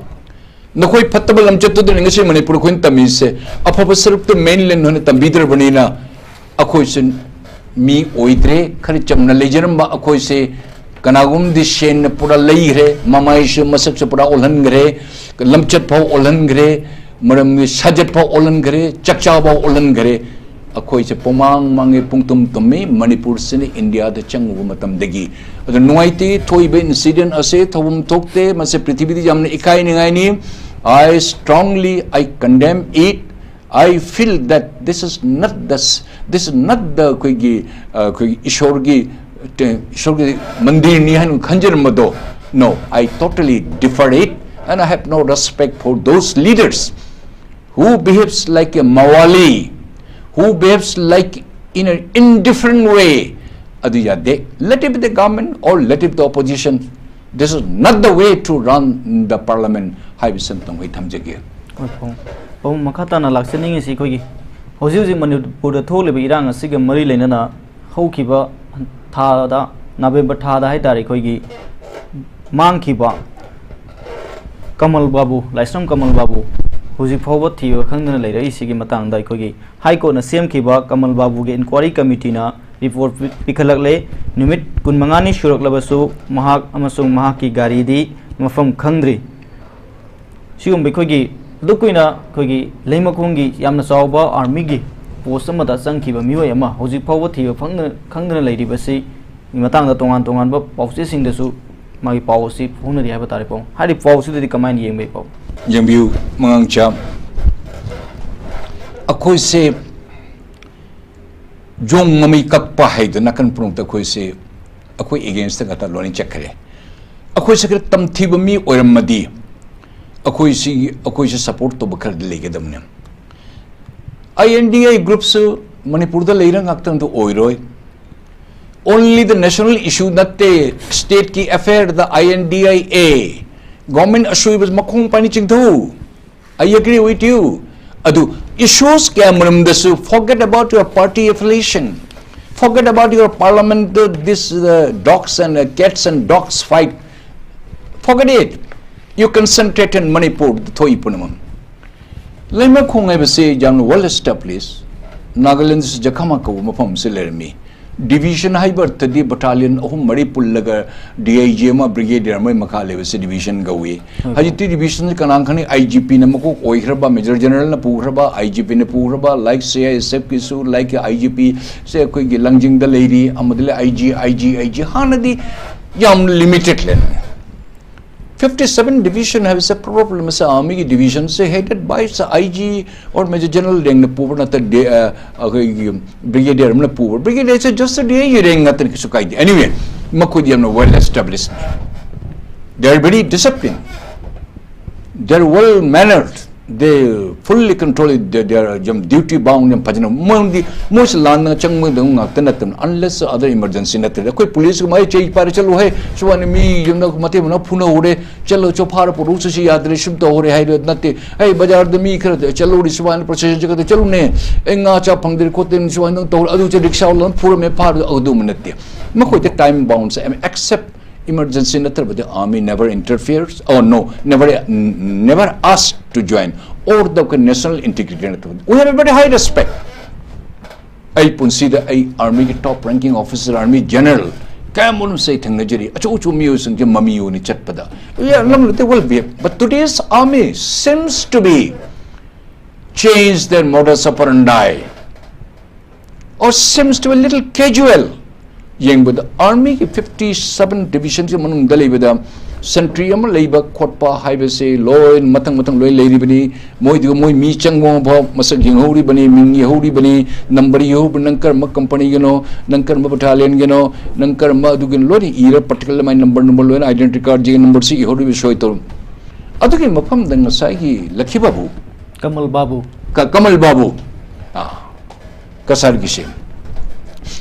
ꯅꯈꯣꯏ ꯐꯠꯇꯕ ꯂꯝꯆꯠꯇꯨꯗꯅꯤ ꯉꯁꯤ ꯃꯅꯤꯄꯨꯔ ꯑꯩꯈꯣꯏꯅ ꯇꯝꯃꯤꯁꯦ꯫ ꯑꯐꯕ ꯁꯔꯨꯛꯇ mainland ꯍꯣꯏꯅ ꯇꯝꯕꯤꯗ꯭ꯔꯕꯅꯤꯅ ꯑꯩꯈꯣꯏꯁꯨ ꯃꯤ ꯑꯣꯏꯗ꯭ꯔꯦ꯫ ꯈꯔ ꯆꯝꯅ ꯂꯩꯖꯔꯝꯕ ꯑꯩꯈꯣꯏꯁꯦ ꯀꯅꯥꯒꯨꯝꯕꯗꯤ ꯁꯦꯟꯅ ꯄꯨꯔꯥ ꯂꯩꯈ꯭ꯔꯦ, ꯃꯃꯥꯏꯁꯨ ꯃꯁꯛꯁꯨ ꯄꯨꯔꯥ ꯑꯣꯜꯍꯟꯈ꯭ꯔꯦ, ꯂꯝꯆꯠ ꯐꯥꯎ ꯑꯣꯜꯍꯟꯈ꯭ꯔꯦ, ꯃꯔꯝꯗꯤ ꯁꯥꯖꯠ ꯐꯥꯎ ꯑꯣꯜꯍꯟꯈ꯭ꯔꯦ, ꯆꯥꯛꯆꯥ ꯐꯥꯎ ꯑꯣꯜꯍꯟꯈ꯭ꯔꯦ꯫ ꯑꯩꯈꯣꯏꯁꯦ ꯄꯨꯃꯥꯡ ꯃꯥꯡꯉꯦ, ꯄꯨꯡꯇꯨꯝ ꯇꯨꯝꯃꯤ꯫ ꯃꯅꯤꯄꯨꯔꯁꯤꯅ ꯏꯟꯗꯤꯌꯥꯗ ꯆꯪꯉꯨꯕ ꯃꯇꯝꯗꯒꯤ꯫ ꯑꯗꯨ ꯅꯨꯡꯉꯥꯏꯇꯦ, ꯊꯣꯛꯏꯕ incident ꯑꯁꯦ ꯊꯧꯐꯝ ꯊꯣꯛꯇꯦ꯫ ꯃꯁꯤ ꯄ꯭ꯔꯤꯊꯤꯕꯤꯗ ꯌꯥꯝꯅ ꯏꯀꯥꯏꯅꯤꯡꯉꯥꯏꯅꯤ꯫ I strongly, I condemn it. I feel that this is not the, this is not the ꯑꯩꯈꯣꯏꯒꯤ, ꯑ, ꯑꯩꯈꯣꯏꯒꯤ ꯏꯁꯣꯔꯒꯤ, ꯇꯦ-, ꯏꯁꯣꯔꯒꯤ ꯃꯟꯗꯤꯔꯅꯤ ꯍꯥꯏꯅ ꯈꯟꯖꯔꯝꯕꯗꯣ꯫ No, I totally differ it, and I have no respect for those leaders who behaves like a Mawali, who behaves like in an indifferent way. ꯑꯗꯨ ꯌꯥꯗꯦ꯫ Let it be the government or let it be the opposition. This is not the way to run the parliament ꯍꯥꯏꯕꯁꯤ ꯑꯝꯇꯪ ꯑꯩ ꯊꯝꯖꯒꯦ꯫ ꯍꯣꯏ, ꯄꯥꯎ-, ꯄꯥꯎ ꯃꯈꯥ ꯇꯥꯅ ꯂꯥꯛꯆꯅꯤꯡꯉꯤꯁꯤ ꯑꯩꯈꯣꯏꯒꯤ ꯍꯧꯖꯤꯛ ꯍꯧꯖꯤꯛ ꯃꯅꯤꯄꯨꯔꯗ ꯊꯣꯛꯂꯤꯕ ꯏꯔꯥꯡ ꯑꯁꯤꯒ ꯃꯔꯤ ꯂꯩꯅꯅ ꯍꯧꯈꯤꯕ ꯊꯥꯗ, ꯅꯕꯦꯝꯕꯔ ꯊꯥꯗ ꯍꯥꯏꯇꯥꯔꯦ, ꯑꯩꯈꯣꯏꯒꯤ ꯃꯥꯡꯈꯤꯕ ꯀꯃꯜ ꯕꯥꯕꯨ, ꯂꯥꯏꯁ꯭ꯔꯝ ꯀꯃꯜ ꯕꯥꯕꯨ ꯍꯧꯖꯤꯛ ꯐꯥꯎꯕ ꯊꯤꯕ ꯈꯪꯗꯅ ꯂꯩꯔꯛꯏꯁꯤꯒꯤ ꯃꯇꯥꯡꯗ ꯑꯩꯈꯣꯏꯒꯤ ꯍꯥꯏ ꯀꯣꯔꯠꯅ ꯁꯦꯝꯈꯤꯕ ꯀꯃꯜ ꯕꯥꯕꯨꯒꯤ ꯏꯟꯀ꯭ꯋꯥꯔꯤ ꯀꯃꯤꯇꯤꯅ ꯔꯤꯄꯣꯔꯠ ꯄꯤ-, ꯄꯤꯈꯠꯂꯛꯂꯦ꯫ ꯅꯨꯃꯤꯠ ꯀꯨꯟꯃꯉꯥꯅꯤ ꯁꯨꯔꯛꯂꯕꯁꯨ ꯃꯍꯥꯛ ꯑꯃꯁꯨꯡ ꯃꯍꯥꯛꯀꯤ ꯒꯥꯔꯤꯗꯤ ꯃꯐꯝ ꯈꯪꯗ꯭ꯔꯤ꯫ ꯁꯤꯒꯨꯝꯕ ꯑꯩꯈꯣꯏꯒꯤ ꯑꯗꯨꯛ ꯀꯨꯏꯅ ꯑꯩꯈꯣꯏꯒꯤ ꯂꯩꯃꯈꯣꯡꯒꯤ ꯌꯥꯝꯅ ꯆꯥꯎꯕ ꯑꯥꯔꯃꯤꯒꯤ ꯄꯣꯁ ꯑꯃꯗ ꯆꯪꯈꯤꯕ ꯃꯤꯑꯣꯏ ꯑꯃ ꯍꯧꯖꯤꯛ ꯐꯥꯎꯕ ꯊꯤꯕ ꯐꯪꯗꯅ, ꯈꯪꯗꯅ ꯂꯩꯔꯤꯕꯁꯤ ꯃꯇꯥꯡꯗ ꯇꯣꯉꯥꯟ ꯇꯣꯉꯥꯟꯕ ꯄꯥꯎꯆꯦꯁꯤꯡꯗꯁꯨ ꯃꯥꯒꯤ ꯄꯥꯎ ꯑꯁꯤ ꯐꯣꯡꯅꯔꯤ ꯍꯥꯏꯕ ꯇꯥꯔꯦ꯫ ꯄꯥꯎ, ꯍꯥꯏꯔꯤꯕ ꯄꯥꯎ ꯑꯁꯤꯗꯗꯤ ꯀꯃꯥꯏꯅ ꯌꯦꯡꯕ ꯄꯥꯎ? ꯌꯦꯡꯕꯤꯌꯨ, ꯃꯉꯥꯡꯆꯥ, ꯑꯩꯈꯣꯏꯁꯦ ꯌꯣꯡ ꯃꯃꯩ ꯀꯛꯄ ꯍꯥꯏꯗꯨ ꯅꯥꯀꯟ ꯄꯨꯝꯅꯃꯛꯇ ꯑꯩꯈꯣꯏꯁꯦ, ꯑꯩꯈꯣꯏ against ꯉꯥꯛꯇ ꯂꯣꯏꯅ ꯆꯠꯈ꯭ꯔꯦ꯫ ꯑꯩꯈꯣꯏꯁꯦ ꯈꯔ ꯇꯝꯊꯤꯕ ꯃꯤ ꯑꯣꯏꯔꯝꯃꯗꯤ ꯑꯩꯈꯣꯏꯁꯤ, ꯑꯩꯈꯣꯏꯁꯦ support ꯇꯧꯕ ꯈꯔꯗꯤ ꯂꯩꯒꯗꯕꯅꯤ꯫ I N D A groupꯁꯨ ꯃꯅꯤꯄꯨꯔꯗ ꯂꯩꯔ ꯉꯥꯛꯇꯪꯗ ꯑꯣꯏꯔꯣꯏ꯫ Only the national issue ꯅꯠꯇꯦ, stateꯀꯤ affairꯗ I N D I A, government ꯑꯁꯣꯏꯕ ꯃꯈꯣꯡ ꯄꯥꯏꯅ ꯆꯤꯡꯊꯧ꯫ I agree with you. ꯑꯗꯨ issues ꯀꯌꯥ ꯃꯔꯝꯗꯁꯨ, forget about your party affiliation, forget about your parliament, uh, this, uh, dogs and, uh, cats and dogs fight, forget it. You concentrate in Manipur, ꯊꯣꯛꯏ ꯄꯨꯝꯅꯃꯛ꯫ ꯂꯩꯃꯈꯣꯡ ꯍꯥꯏꯕꯁꯤ ꯌꯥꯝꯅ well established, ꯅꯥꯒꯥꯂꯦꯟꯗꯁꯨ ꯖꯈꯃꯥ ꯀꯧꯕ ꯃꯐꯝ ꯑꯃꯁꯨ ꯂꯩꯔꯝꯃꯤ꯫ Division ꯍꯥꯏꯕ ꯑꯔꯊꯗꯤ battalion ꯑꯍꯨꯝ ꯃꯔꯤ ꯄꯨꯜꯂꯒ D I G ꯑꯃ, brigadier ꯑꯃꯒꯤ ꯃꯈꯥ ꯂꯩꯕꯁꯦ division ꯀꯧꯏ꯫ ꯍꯧꯖꯤꯛꯇꯤ division ꯀꯅꯥ ꯈꯪꯅꯤ, I G Pꯅ ꯃꯀꯣꯛ ꯑꯣꯏꯈ꯭ꯔꯕ, Major Generalꯅ ꯄꯨꯈ꯭ꯔꯕ, I G Pꯅ ꯄꯨꯈ꯭ꯔꯕ, like C I S Fꯀꯤꯁꯨ, like I G P ꯁꯦ ꯑꯩꯈꯣꯏꯒꯤ ꯂꯪꯖꯤꯡꯗ ꯂꯩꯔꯤ, ꯑꯃꯗ ꯂꯩ I G, I G, I G꯫ ꯍꯥꯟꯅꯗꯤ ꯌꯥꯝ limited ꯂꯩꯔꯝꯃꯤ꯫ Fifty seven division ꯍꯥꯏꯕꯁꯦ, problem ꯑꯁꯦ armyꯒꯤ divisionꯁꯦ headed by I G or Major General rank ꯅ ꯄꯨꯕ ꯅꯠꯇ꯭ꯔ, ꯑꯩꯈꯣꯏꯒꯤ brigadier ꯑꯃꯅ ꯄꯨꯕ꯫ Brigadierꯁꯦ just D I G rank ꯉꯥꯛꯇꯅꯤ, ꯀꯩꯁꯨ ꯀꯥꯏꯗꯦ꯫ Anyway, ꯃꯈꯣꯏꯗꯤ ꯌꯥꯝꯅ well established꯫ They are very disciplined, they are well mannered, they fully control their, their ꯌꯥꯝ duty bound, ꯌꯥꯝ ꯐꯖꯅ꯫ ꯃꯔꯝꯗꯤ ꯃꯣꯏꯁꯨ ꯂꯥꯟꯅ ꯆꯪꯕꯗ ꯉꯥꯛꯇ ꯅꯠꯇꯅ, unless other emergency ꯅꯠꯇ꯭ꯔꯗꯤ꯫ ꯑꯩꯈꯣꯏ policeꯀ ꯃꯥꯏ ꯆꯩ ꯄꯥꯏꯔ ꯆꯠꯂꯨ ꯍꯦ, ꯁꯨꯃꯥꯏꯅ ꯃꯤ ꯌꯨꯝꯗ ꯃꯇꯦꯛ ꯃꯅꯥꯎ ꯐꯨꯅꯍꯧꯔꯦ, ꯆꯠꯂꯣ ꯆꯣ ꯐꯥꯔ ꯄꯨꯔꯛꯎ, ꯁꯤ ꯌꯥꯗ꯭ꯔꯦ, ꯁꯨꯝ ꯇꯧꯍꯧꯔꯦ ꯍꯥꯏꯔ ꯅꯠꯇꯦ꯫ ꯑꯩ ꯕꯖꯥꯔꯗ ꯃꯤ ꯈꯔ ꯆꯠꯂꯨꯔꯤ, ꯁꯨꯃꯥꯏꯅ procession ꯆꯠꯀꯗ ꯆꯠꯂꯨꯅꯦ, ꯑꯩ ꯉꯥ ꯆꯥ ꯐꯪꯗ꯭ꯔꯦ ꯈꯣꯠꯇ꯭ꯔꯦ, ꯁꯨꯃꯥꯏꯅ ꯇꯧꯔꯦ, ꯑꯗꯨ ꯆꯠ ꯔꯤꯛꯁꯥ ꯋꯥꯂꯥꯅ ꯐꯨꯔꯝꯃꯦ ꯐꯥꯔ, ꯑꯗꯨꯝꯕ ꯅꯠꯇꯦ꯫ ꯃꯈꯣꯏꯗ time boundꯁꯦ, except emergency ꯅꯠꯇ꯭ꯔꯕꯗꯤ army never interferes, oh no, never, never ask to join or the national integrity ꯅꯠꯇ꯭ꯔꯕꯗꯤ꯫ We have a very high respect꯫ ꯑꯩ ꯄꯨꯟꯁꯤꯗ ꯑꯩ armyꯒꯤ top ranking officer, army general ꯀꯌꯥꯃꯔꯨꯝꯁꯦ ꯑꯩ ꯊꯦꯡꯅꯖꯔꯤ꯫ ꯑꯆꯧ ꯑꯆꯧꯕ ꯃꯤꯑꯣꯏꯁꯤꯡꯁꯦ ꯃꯃꯤ ꯑꯣꯏꯅ ꯆꯠꯄꯗ, yeah, ꯅꯪꯅꯗꯤ well behave, but today's army seems to be change their modus operandi or seems to be a little casual꯫ ꯌꯦꯡꯕꯗ armyꯒꯤ fifty seven divisionꯒꯤ ꯃꯅꯨꯡꯗ ꯂꯩꯕꯗ sentry ꯑꯃ ꯂꯩꯕ ꯈꯣꯠꯄ ꯍꯥꯏꯕꯁꯦ ꯂꯣꯏ ꯃꯊꯪ ꯃꯊꯪ ꯂꯣꯏ ꯂꯩꯔꯤꯕꯅꯤ꯫ ꯃꯣꯏꯗꯨꯒ ꯃꯣꯏ ꯃꯤ ꯆꯪꯕ ꯐꯥꯎ ꯃꯁꯛ ꯌꯦꯡꯍꯧꯔꯤꯕꯅꯤ, ꯃꯤꯡ ꯏꯍꯧꯔꯤꯕꯅꯤ, number ꯏꯍꯧꯕ, ꯅꯪ ꯀꯔꯝꯕ companyꯒꯤꯅꯣ, ꯅꯪ ꯀꯔꯝꯕ battalionꯒꯤꯅꯣ, ꯅꯪ ꯀꯔꯝꯕ ꯑꯗꯨꯒꯤꯅꯣ, ꯂꯣꯏꯅ ꯏꯔ particular ꯃꯥꯏ number, number ꯂꯣꯏꯅ identity cardꯁꯤꯒꯤ numberꯁꯤ ꯏꯍꯧꯔꯤꯕ ꯁꯣꯏ ꯇꯧꯔꯝ꯫ ꯑꯗꯨꯒꯤ ꯃꯐꯝꯗ ꯉꯁꯥꯏꯒꯤ ꯂꯛꯈꯤ ꯕꯥꯕꯨ, ꯀꯃꯜ ꯕꯥꯕꯨ꯫ ꯀ-, ꯀꯃꯜ ꯕꯥꯕꯨ, ꯑꯥ, ꯀꯁꯥꯔꯒꯤꯁꯦ,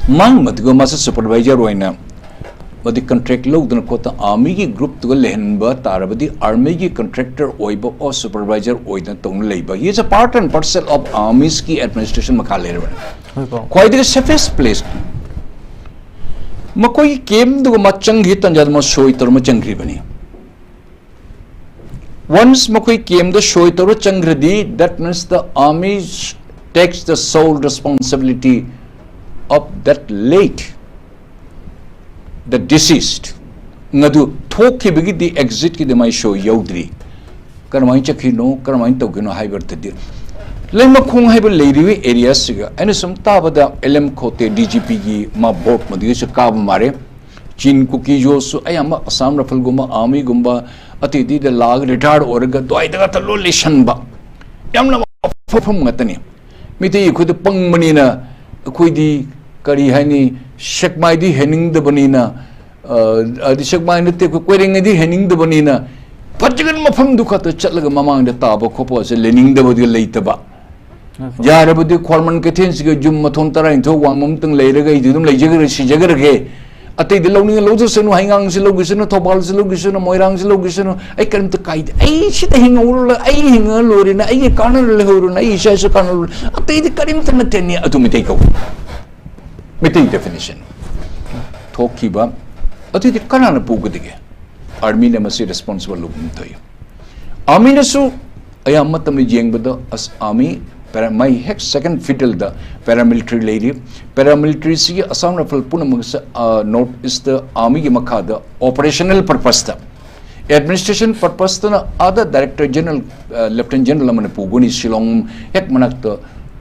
ꯃꯥꯡ ꯃꯗꯨꯒ ꯃꯥꯁꯦ supervisor ꯑꯣꯏꯅ ꯃꯗꯤ contract ꯂꯧꯗꯅ ꯈꯣꯠꯇꯅ armyꯒꯤ groupꯇꯨꯒ ꯂꯩꯍꯟꯕ ꯇꯥꯔꯕꯗꯤ, armyꯒꯤ contractor ꯑꯣꯏꯕ or supervisor ꯑꯣꯏꯗꯅ ꯇꯧꯅ ꯂꯩꯕ, he is a part and parcel of armyꯁꯀꯤ administration ꯃꯈꯥ ꯂꯩꯔꯕꯅꯤ꯫ ꯍꯣꯏꯀꯣ꯫ ꯈ꯭ꯋꯥꯏꯗꯒꯤ safest place꯫ ꯃꯈꯣꯏꯒꯤ campꯗꯨꯒ ꯃꯥ ꯆꯪꯈꯤ ꯇꯟꯖꯥꯗ ꯃꯥ ꯁꯣꯏ ꯇꯧꯔ ꯑꯃ ꯆꯪꯈ꯭ꯔꯤꯕꯅꯤ꯫ Once ꯃꯈꯣꯏ campꯗ ꯁꯣꯏ ꯇꯧꯔ ꯆꯪꯈ꯭ꯔꯗꯤ, that means the army takes the sole responsibility of that late, the deceased, ꯉꯗꯨ ꯊꯣꯛꯈꯤꯕꯒꯤꯗꯤ exitꯀꯤꯗꯤ my show ꯌꯧꯗ꯭ꯔꯤ꯫ ꯀꯔꯝꯍꯥꯏꯅ ꯆꯠꯈꯤꯅꯣ, ꯀꯔꯝꯍꯥꯏꯅ ꯇꯧꯈꯤꯅꯣ ꯍꯥꯏꯕꯗꯗꯤ, ꯂꯩꯃꯈꯣꯡ ꯍꯥꯏꯕ ꯂꯩꯔꯤꯕ areaꯁꯤꯒ ꯑꯩꯅ ꯁꯨꯝ ꯇꯥꯕꯗ, ꯑꯦꯜ ꯑꯦꯝ ꯈꯣꯇꯦ ꯗꯤ ꯖꯤ ꯄꯤꯒꯤ ꯃꯥ ꯕꯣꯔꯗ ꯃꯗꯨꯒꯤꯁꯨ ꯀꯥꯕ ꯃꯥꯜꯂꯦ꯫ ꯆꯤꯟ ꯀꯨꯀꯤ ꯖꯣꯁꯨ ꯑꯌꯥꯝꯕ ꯑꯁꯥꯝ ꯔꯥꯏꯐꯜꯒꯨꯝꯕ, ꯑꯥꯔꯃꯤꯒꯨꯝꯕ, ꯑꯇꯩꯗꯤꯗ ꯂꯥꯛꯑꯒ ꯔꯤꯇꯥꯌꯔ ꯑꯣꯏꯔꯒ ꯑꯗꯨꯋꯥꯏꯗꯒ ꯂꯣꯏ ꯂꯩꯁꯟꯕ, ꯌꯥꯝꯅ ꯃꯐꯝ ꯉꯥꯛꯇꯅꯤ꯫ ꯃꯤꯇꯩ ꯑꯩꯈꯣꯏꯗ ꯄꯪꯕꯅꯤꯅ, ꯑꯩꯈꯣꯏꯗꯤ ꯀꯔꯤ ꯍꯥꯏꯅꯤ, ꯁꯦꯛꯃꯥꯏꯗꯤ ꯍꯦꯟꯅꯤꯡꯗꯕꯅꯤꯅ, ꯑ, ꯑꯗꯤ ꯁꯦꯛꯃꯥꯏ ꯅꯠꯇꯦ, ꯑꯩꯈꯣꯏ ꯀꯣꯏꯔꯦꯡꯒꯩꯗꯤ ꯍꯦꯟꯅꯤꯡꯗꯕꯅꯤꯅ, ꯐꯖꯅ ꯃꯐꯝꯗꯨ ꯈꯛꯇ ꯆꯠꯂꯒ ꯃꯃꯥꯡꯗ ꯇꯥꯕ ꯈꯣꯠꯄ ꯑꯁꯦ ꯂꯩꯅꯤꯡꯗꯕꯗꯤ ꯂꯩꯇꯕ꯫ ꯌꯥꯔꯕꯗꯤ ꯈ꯭ꯋꯥꯔꯃꯟ ꯀꯩꯊꯦꯜꯁꯤꯒ ꯌꯨꯝ ꯃꯊꯣꯟ ꯇꯔꯥꯅꯤꯊꯣꯏ ꯋꯥꯡꯃ ꯑꯃꯇꯪ ꯂꯩꯔꯒ ꯑꯩꯗꯤ ꯑꯗꯨꯝ ꯂꯩꯖꯈ꯭ꯔꯦ, ꯁꯤꯖꯈ꯭ꯔꯒꯦ꯫ ꯑꯇꯩꯗꯤ ꯂꯧꯅꯤꯡꯉ ꯂꯧꯖꯁꯅꯨ, ꯍꯩꯉꯥꯡꯁꯤ ꯂꯧꯈꯤꯁꯅꯨ, ꯊꯧꯕꯥꯜꯁꯤ ꯂꯧꯈꯤꯁꯅꯨ, ꯃꯣꯏꯔꯥꯡꯁꯤ ꯂꯧꯈꯤꯁꯅꯨ, ꯑꯩ ꯀꯔꯤꯝꯇ ꯀꯥꯏꯗꯦ꯫ ꯑꯩ ꯁꯤꯗ ꯍꯤꯡꯍꯧꯔꯒ ꯑꯩ ꯍꯤꯡꯉ ꯂꯣꯏꯔꯦꯅ, ꯑꯩꯒꯤ ꯀꯥꯟꯅꯕ ꯂꯩꯍꯧꯔꯨꯅ, ꯑꯩ ꯏꯆꯥꯁꯨ ꯀꯥꯟꯅꯕ, ꯑꯇꯩꯗꯤ ꯀꯔꯤꯝꯇ ꯅꯠꯇꯦꯅꯦ꯫ ꯑꯗꯨ ꯃꯤꯇꯩ ꯀꯧꯏ꯫ ꯃꯤꯇꯩ definition ꯊꯣꯛꯈꯤꯕ꯫ ꯑꯗꯨꯗꯤ ꯀꯅꯥꯅ ꯄꯨꯒꯗꯒꯦ? ꯑꯥꯔꯃꯤꯅ ꯃꯁꯤ responsible ꯂꯧꯕ ꯑꯃ ꯊꯣꯛꯏ꯫ ꯑꯥꯔꯃꯤꯅꯁꯨ ꯑꯌꯥꯝꯕ ꯃꯇꯝꯗ ꯌꯦꯡꯕꯗ ꯑꯁ, ꯑꯥꯔꯃꯤ ꯄꯦꯔꯥ-, ꯃꯥꯏ ꯍꯦꯛ second fiddleꯗ ꯄꯦꯔꯥꯃꯤꯂꯤꯇꯔꯤ ꯂꯩꯔꯤ꯫ ꯄꯦꯔꯥꯃꯤꯂꯤꯇꯔꯤꯁꯤꯒꯤ ꯑꯁꯥꯝ ꯔꯥꯏꯐꯜ ꯄꯨꯝꯅꯃꯛꯁꯦ, ꯑ, ꯅꯣꯔꯠ ꯏꯁꯇ ꯑꯥꯔꯃꯤꯒꯤ ꯃꯈꯥꯗ operational purposeꯇ, administration purposeꯇꯅ ꯑꯥꯗ ꯗꯥꯏꯔꯦꯛꯇꯔ ꯖꯦꯅꯔꯦꯜ, ꯑ, ꯂꯦꯐꯇꯤꯅꯦꯟ ꯖꯦꯅꯔꯦꯜ ꯑꯃꯅ ꯄꯨꯒꯅꯤ꯫ ꯁꯤꯂꯣꯡ ꯍꯦꯛ ꯃꯅꯥꯛꯇ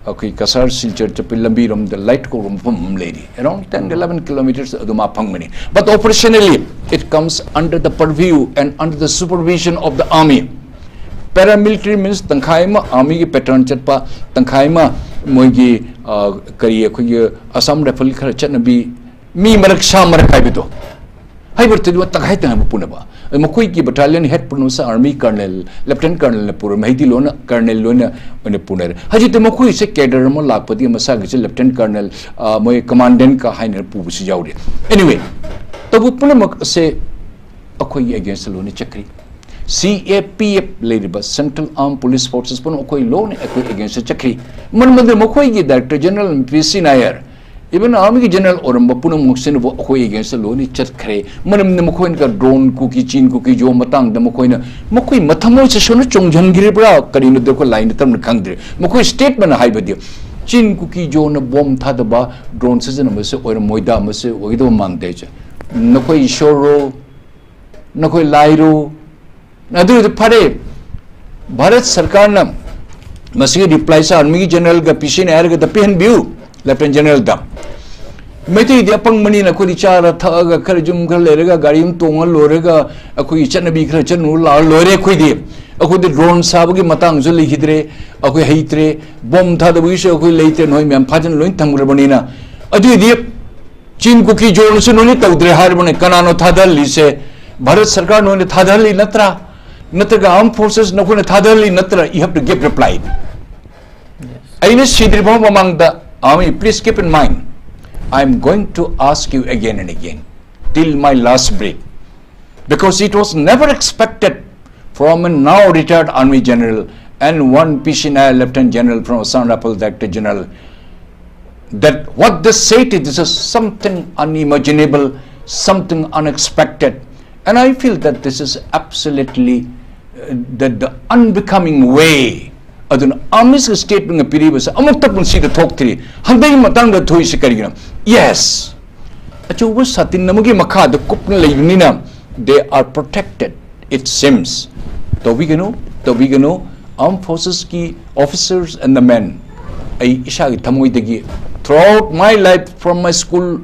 ꯑꯩꯈꯣꯏ ꯀꯁꯥꯔ ꯁꯤꯜꯆꯔ ꯆꯠꯄ ꯂꯝꯕꯤꯔꯣꯝꯗ ꯂꯥꯏꯠ ꯀꯧꯕ ꯃꯐꯝ ꯑꯃ ꯂꯩꯔꯤ, around ten eleven kilometers ꯑꯗꯨ ꯃꯥ ꯐꯪꯕꯅꯤ꯫ But operationally, it comes under the purview and under the supervision of the army. Paramilitary means ꯇꯪꯈꯥꯏ ꯑꯃ ꯑꯥꯔꯃꯤꯒꯤ ꯄꯦꯇꯔꯟ ꯆꯠꯄ, ꯇꯪꯈꯥꯏ ꯑꯃ ꯃꯣꯏꯒꯤ, ꯑ, ꯀꯔꯤ, ꯑꯩꯈꯣꯏꯒꯤ ꯑꯁꯥꯝ ꯔꯥꯏꯐꯜ ꯈꯔ ꯆꯠꯅꯕꯤ, ꯃꯤ ꯃꯔꯛ ꯁꯥ ꯃꯔꯛ ꯍꯥꯏꯕꯗꯣ꯫ ꯍꯥꯏꯕꯗꯤ ꯇꯉꯥꯏ ꯇꯉꯥꯏꯕ ꯄꯨꯅꯕ꯫ ꯑꯗ ꯃꯈꯣꯏꯒꯤ battalion head ꯄꯨꯝꯅꯃꯛꯁꯦ army colonel, lieutenant colonelꯅ ꯄꯨꯔꯝꯃꯤ꯫ ꯍꯧꯖꯤꯛꯇꯤ ꯂꯣꯏꯅ colonel ꯂꯣꯏꯅ ꯑꯣꯏꯅ ꯄꯨꯅꯔꯦ꯫ ꯍꯧꯖꯤꯛꯇꯤ ꯃꯈꯣꯏꯁꯦ cadre ꯑꯃ ꯂꯥꯛꯄꯗꯤ ꯃꯁꯥꯒꯤꯁꯦ lieutenant colonel, ꯑ, ꯃꯣꯏ commandantꯀ ꯍꯥꯏꯅ ꯄꯨꯕꯁꯨ ꯌꯥꯎꯔꯤ꯫ Anyway, ꯇꯧꯕ ꯄꯨꯝꯅꯃꯛ ꯑꯁꯦ ꯑꯩꯈꯣꯏꯒꯤ againstꯇ ꯂꯣꯏꯅ ꯆꯠꯈ꯭ꯔꯤ꯫ C A P F ꯂꯩꯔꯤꯕ Central Armed Police Forces ꯄꯨꯝꯅꯃꯛ ꯑꯩꯈꯣꯏ ꯂꯣꯏꯅ ꯑꯩꯈꯣꯏ againstꯇ ꯆꯠꯈ꯭ꯔꯤ꯫ ꯃꯔꯝ ꯑꯗꯨꯅ ꯃꯈꯣꯏꯒꯤ director general ꯄꯤ ꯁꯤ ꯅꯥꯌꯔ, even armyꯒꯤ general ꯑꯣꯏꯔꯝꯕ ꯄꯨꯝꯅꯃꯛꯁꯤꯅꯕꯨ ꯑꯩꯈꯣꯏ againstꯇ ꯂꯣꯏꯅ ꯆꯠꯈ꯭ꯔꯦ꯫ ꯃꯔꯝꯗꯤ ꯃꯈꯣꯏꯅ drone, ꯀꯨꯀꯤ ꯆꯤꯟ, ꯀꯨꯀꯤ ꯖꯣ ꯃꯇꯥꯡꯗ ꯃꯈꯣꯏꯅ, ꯃꯈꯣꯏ ꯃꯊꯃꯣꯏꯁꯦ ꯁꯣꯝꯗ ꯆꯣꯡꯁꯤꯟꯈ꯭ꯔꯤꯕ꯭ꯔꯥ ꯀꯔꯤꯅꯣꯗꯤ ꯑꯩꯈꯣꯏ ꯂꯥꯏꯅ ꯇꯝꯅ ꯈꯪꯗ꯭ꯔꯦ꯫ ꯃꯈꯣꯏ statementꯅ ꯍꯥꯏꯕꯗꯤ, ꯆꯤꯟ ꯀꯨꯀꯤ ꯖꯣꯅ ꯕꯣꯝ ꯊꯥꯗꯕ, ꯗ꯭ꯔꯣꯟ ꯁꯤꯖꯤꯟꯅꯕꯁꯦ ꯑꯣꯏꯔꯝꯃꯣꯏꯗ, ꯃꯁꯤ ꯑꯣꯏꯒꯗꯕ ꯃꯥꯟꯗꯦ꯫ ꯅꯈꯣꯏ ꯏꯁꯣꯔꯔꯣ, ꯅꯈꯣꯏ ꯂꯥꯏꯔꯣ, ꯑꯗꯨꯗꯤ ꯐꯔꯦ, ꯚꯥꯔꯠ ꯁꯔꯀꯥꯔꯅ ꯃꯁꯤꯒꯤ ꯔꯤꯄ꯭ꯂꯥꯏꯁꯦ ꯑꯥꯔꯃꯤꯒꯤ ꯖꯦꯅꯔꯦꯜꯒ ꯄꯤꯁꯤꯅꯦ ꯍꯥꯏꯔꯒꯗ ꯄꯤꯍꯟꯕꯤꯌꯨ, ꯂꯦꯐꯇꯦꯅꯦꯟ ꯖꯦꯅꯔꯦꯜꯗ꯫ ꯃꯩꯇꯩꯗꯤ ꯑꯄꯪꯕꯅꯤꯅ ꯑꯩꯈꯣꯏꯗꯤ ꯆꯥꯔ ꯊꯛꯑꯒ ꯈꯔ ꯌꯨꯝ ꯈꯔ ꯂꯩꯔꯒ ꯒꯥꯔꯤ ꯑꯃ ꯇꯣꯡꯉ ꯂꯣꯏꯔꯒ ꯑꯩꯈꯣꯏꯒꯤ ꯆꯠꯅꯕꯤ ꯈꯔ ꯆꯠꯅꯨꯔ ꯂꯥꯛꯑ ꯂꯣꯏꯔꯦ꯫ ꯑꯩꯈꯣꯏꯗꯤ, ꯑꯩꯈꯣꯏꯗꯤ ꯗ꯭ꯔꯣꯟ ꯁꯥꯕꯒꯤ ꯃꯇꯥꯡꯁꯨ ꯂꯩꯈꯤꯗ꯭ꯔꯦ, ꯑꯩꯈꯣꯏ ꯍꯩꯇ꯭ꯔꯦ, ꯕꯣꯝ ꯊꯥꯗꯕꯒꯤꯁꯨ ꯑꯩꯈꯣꯏ ꯂꯩꯇ꯭ꯔꯦ, ꯅꯣꯏ ꯃꯌꯥꯝ ꯐꯥꯖꯤꯟ ꯂꯣꯏ ꯊꯝꯈ꯭ꯔꯕꯅꯤꯅ꯫ ꯑꯗꯨꯏꯗꯤ ꯆꯤꯟ ꯀꯨꯀꯤ ꯖꯣꯟꯁꯨ ꯅꯣꯏꯅ ꯇꯧꯗ꯭ꯔꯦ ꯍꯥꯏꯔꯕꯅꯦ, ꯀꯅꯥꯅꯣ ꯊꯥꯗꯍꯜꯂꯤꯁꯦ? ꯚꯥꯔꯠ ꯁꯔꯀꯥꯔ ꯅꯣꯏꯅ ꯊꯥꯗꯍꯜꯂꯤ ꯅꯠꯇ꯭ꯔꯥ? ꯅꯠꯇ꯭ꯔꯒ ꯑꯥꯔꯝ ꯐꯣꯔꯁꯦꯁ ꯅꯈꯣꯏꯅ ꯊꯥꯗꯍꯜꯂꯤ ꯅꯠꯇ꯭ꯔꯥ? You have to give reply. ꯑꯩꯅ ꯁꯤꯗ꯭ꯔꯤꯐꯥꯎ ꯃꯃꯥꯡꯗ, I mean, please keep in mind, I am going to ask you again and again, till my last breath, because it was never expected from a now retired army general and one P C Nair lieutenant general from Assam Rifle director general, that what they say to this is something unimaginable, something unexpected. And I feel that this is absolutely uh, the, the unbecoming way. ꯑꯗꯨꯅ ꯑꯥꯔꯃꯤꯁꯀꯤ ꯁ꯭ꯇꯦꯠꯃꯦꯟꯒ ꯄꯤꯔꯤꯕꯁꯦ ꯑꯃꯨꯛꯇ ꯄꯨꯟꯁꯤꯗ ꯊꯣꯛꯇ꯭ꯔꯤ꯫ ꯍꯟꯗꯛꯀꯤ ꯃꯇꯥꯡꯗ ꯊꯣꯛꯏꯁꯤ ꯀꯔꯤꯒꯤꯅꯣ? Yes, ꯑꯆꯧꯕ ꯁꯥꯇꯤꯟ ꯑꯃꯒꯤ ꯃꯈꯥꯗ ꯀꯨꯞꯅ ꯂꯩꯕꯅꯤꯅ, they are protected, it seems. ꯇꯧꯕꯤꯒꯅꯨ, ꯇꯧꯕꯤꯒꯅꯨ꯫ Armed forcesꯀꯤ officers and the men, ꯑꯩ ꯏꯁꯥꯒꯤ ꯊꯃꯣꯏꯗꯒꯤ, throughout my life, from my school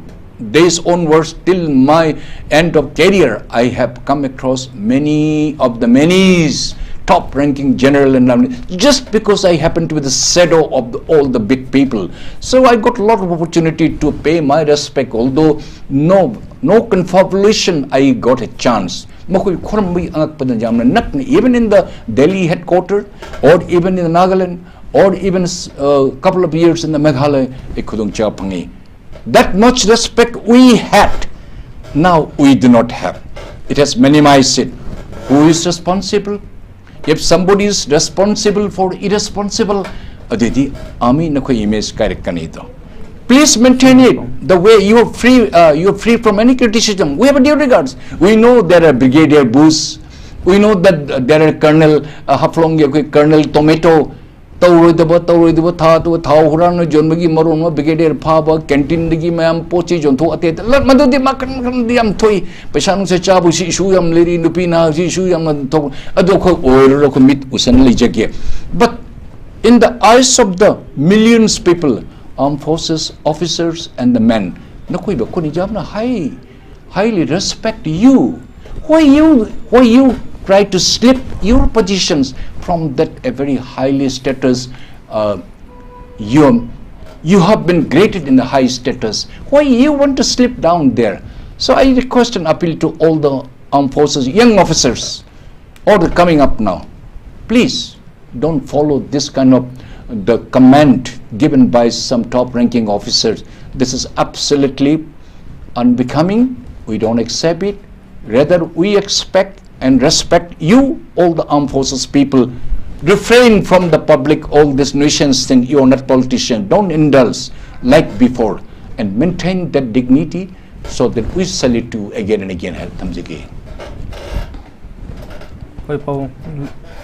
days onwards till my end of career, I have come across many of the many's top ranking general and army, just because I happen to be the shadow of the, all the big people. So I got a lot of opportunity to pay my respect, although no, no confabulation I got a chance. ꯃꯈꯣꯏ ꯈꯨꯔꯨꯝꯕꯒꯤ ꯑꯉꯛꯄꯗ ꯌꯥꯝꯅ ꯅꯛꯅ, even in the Delhi headquarter, or even in Nagaland, or even a couple of years in the Meghalaya, ꯑꯩ ꯈꯨꯗꯣꯡꯆꯥꯕ ꯐꯪꯉꯤ꯫ That much respect we had, now we do not have. It has minimized it. Who is responsible? If somebody is responsible for irresponsible, ꯑꯗꯨꯗꯤ army ꯅꯈꯣꯏ image ꯀꯥꯏꯔꯛꯀꯅꯤꯗꯣ꯫ Please maintain it the way you are free, uh, you are free from any criticism. We have a due regards. We know there are Brigadier Bose. We know that there are Colonel uh, Haflong, Colonel Tomato. ꯇꯧꯔꯣꯏꯗꯕ ꯇꯧꯔꯣꯏꯗꯕ ꯊꯥ ꯑꯗꯨꯒ ꯊꯥꯎ ꯍꯨꯔꯥꯟꯅ ꯌꯣꯟꯕꯒꯤ ꯃꯔꯣꯟ ꯑꯃ, ꯕ꯭ꯔꯤꯒꯦꯗꯤꯌꯔ ꯐꯥꯕ, ꯀꯦꯟꯇꯤꯟꯗꯒꯤ ꯃꯌꯥꯝ ꯄꯣꯠ ꯆꯩ ꯌꯣꯟꯊꯣꯛ ꯑꯇꯦ ꯑꯇ ꯂꯠ-, ꯃꯗꯨꯗꯤ ꯃꯈꯟ ꯃꯈꯟꯗꯤ ꯌꯥꯝ ꯊꯣꯛꯏ꯫ ꯄꯩꯁꯥ ꯅꯨꯡꯁꯥ ꯆꯥꯕꯁꯤ ꯏꯁꯨ ꯌꯥꯝ ꯂꯩꯔꯤ, ꯅꯨꯄꯤ ꯅꯍꯥꯁꯤ ꯏꯁꯨ ꯌꯥꯝꯅ ꯊꯣꯛ꯫ ꯑꯗꯨ ꯑꯩꯈꯣꯏ ꯑꯣꯏꯔꯔꯣꯏ, ꯑꯩꯈꯣꯏ ꯃꯤꯠ ꯎꯁꯟ ꯂꯩꯖꯒꯦ꯫ But in the eyes of the millions people, armed forces officers and the men, ꯅꯈꯣꯏꯕ ꯑꯩꯈꯣꯏꯅ ꯌꯥꯝꯅ high highly respect you. Why you, why you try to slip your positions from that a very highly status? Uh, you, you have been graded in the high status. Why you want to slip down there? So I request and appeal to all the armed forces, young officers, or the coming up now. Please don't follow this kind of the command given by some top-ranking officers. This is absolutely unbecoming. We don't accept it. Rather, we expect and respect you, all the armed forces people. Refrain from the public, all this nuisance thing. You are not politician. Don't indulge like before, and maintain that dignity so that we salute you again and again. ꯊꯝꯖꯒꯦ꯫ ꯑꯩꯈꯣꯏ ꯄꯥꯕꯨꯡ